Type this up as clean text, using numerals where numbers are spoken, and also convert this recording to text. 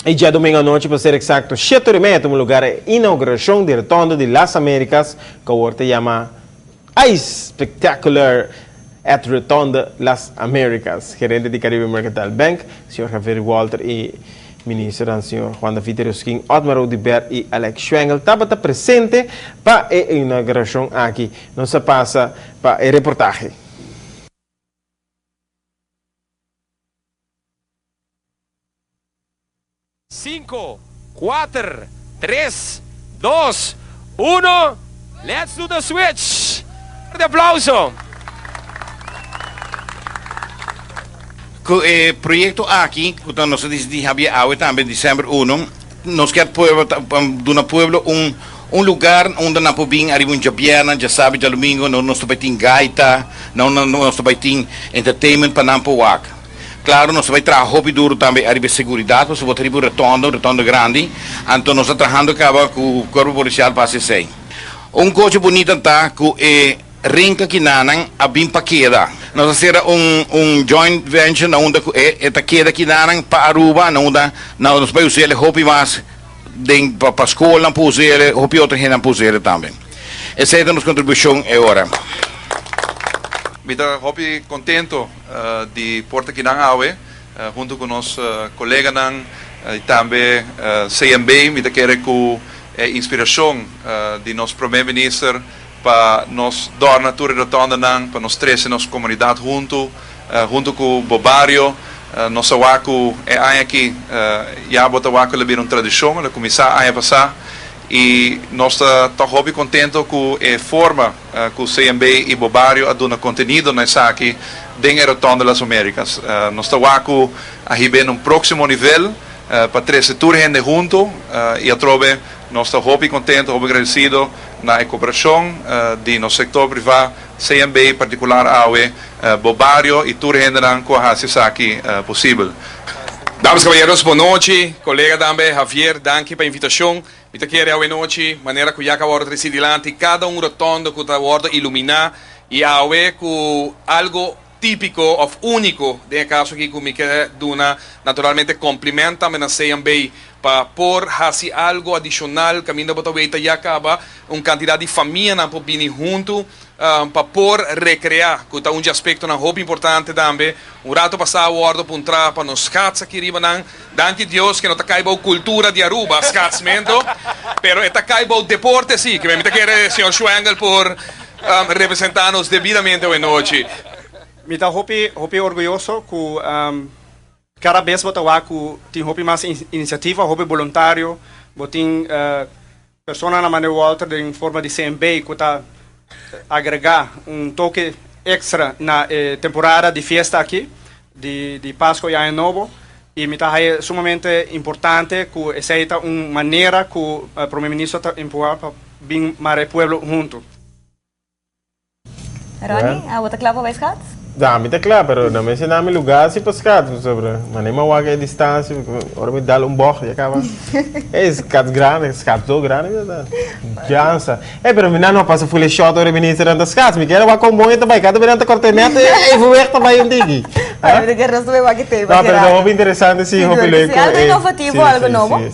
I djadomingo anochi, pa ser eksakto shete ora i meia, tuma lugar e inaugurashon di Rotondo di Las Americas, ku awor ta yama Ice Spectacular at Rotonde Las Americas. Gerente di Caribe Mercantile Bank, señor Javier Walter i ministernan señor Juan David Eroskin, Otmar Oduber i Alex Schwengle tabata presente pa e inaugurashon aki. Nos a pasa pa e reportahe. Sinku, kuater, tres, dos, uno, let's do the switch! Fuerte aplauso! Ku e proyekto aki, ku ta nos a disidí habia awe tambe December uno, nos kier pueblo duna pueblo un un lugar unda nan por bin ariba un djabièrnè, djasabi, djalumingo, na unda nos ta bai tin gaita, na unda nos ta bai tin entertainment pa nan por wak. Claro nos ta bay traha hopi duro tambe ariba e seguridad pasobra bo ta riba un rotonda, un rotonda grandi, anto nos ta trahando caba cu Cuerpo Policial pa haci esey. Un cochi bunita ta cu e rinca kinanan a bin pa keda. Nos a cera un un joint venture na unda cu e e ta keda kinanan pa Aruba na unda na nos bay usele hopi mas den pa pa scolnan por usele, hopi otro hendenan por usele tambe. Esey ta nos contribucion e ora. Mi ta hopi contento di por ta kinan awe hunto ku nos koleganan i tambe CMB. Mi ta kere ku e inspirashon di nos Prome Minister pa nos dòrna tur e rotondanan, pa nos trese nos komunidat huntu, huntu ku bo bario. Nos a wak ku e aña aki ya bo ta wak ku el a bira un tradishon, el a kuminsá aña pasá i nos ta tòg hopi kontento ku e forma ku CMB i bo bario a duna kontenido na esaki den e Rotonda Las Americas. Nos ta wak ku a hib'é na un próksimo nivel pa trese tur hende huntu i atrobe nos ta hopi kontento, hopi gradesido na e koperashon di nos sektor privá, CMB, partikular awe bo bario i tur hendenan ku a hasi esaki posibel. Damas kabayeros, bon nochi. Kolega tambe Javier, danki pa invitashon. Mi ta kere awenochi, manera ku ya ka wòrdu tresi dilanti, kada un rotondo ku ta wòrdu iluminá i awe ku algu típiko òf úniko den e kaso aki ku mi ke duna naturalmente kòmplimènt tambe na CMB pa por hasi algu adishonal kaminda bo ta weta ya kaba un kantidat di famianan por bini huntu pa por recrea, cu ta un dje aspectonan hopi importante tambe. Un rato pasa a wordo puntra pa nos schats aki riba nan. Danki Dios ke no ta cay bou cultura di Aruba, schatsmento, pero e ta cay bou deporte si, ke mi ta kere señor Schwengle por representa nos debidamente awe nochi. Mi ta hopi hopi orguyoso cu cada bes bo ta wak cu tin hopi mas iniciativa, hopi boluntario, bo tin Personanan manera Walter den forma di CMB ku ta agregá un toke extra na e temporada di fiesta aki di di Pasco i Aña Nobo i mi ta haña sumamente importante ku esei ta un manera ku Prome Minister ta empuhá pa bin mara e pueblo huntu. Ronnie, abo ta kla pa bai schaats? Ja, mi ta kla, pero no menciona mi lugar si pa schaats, pasobra mane mi a wak e distancia, ora mi dal un bocht ya caba. Ey, schaats grandi, schaats zo grandi mi ta cansa. Ey, pero mi nan no a pasa ful e shot ora e minister nan ta schaats, mi kier a wak con bon e ta bai, cada bes nan ta corta e net, e evenwicht ta bai un tiki. Bueno, mi ta kier nos ta bai wak e tema No, pero ta hopi interesante si, hopi leuk. Algo innovativo, algo nobo.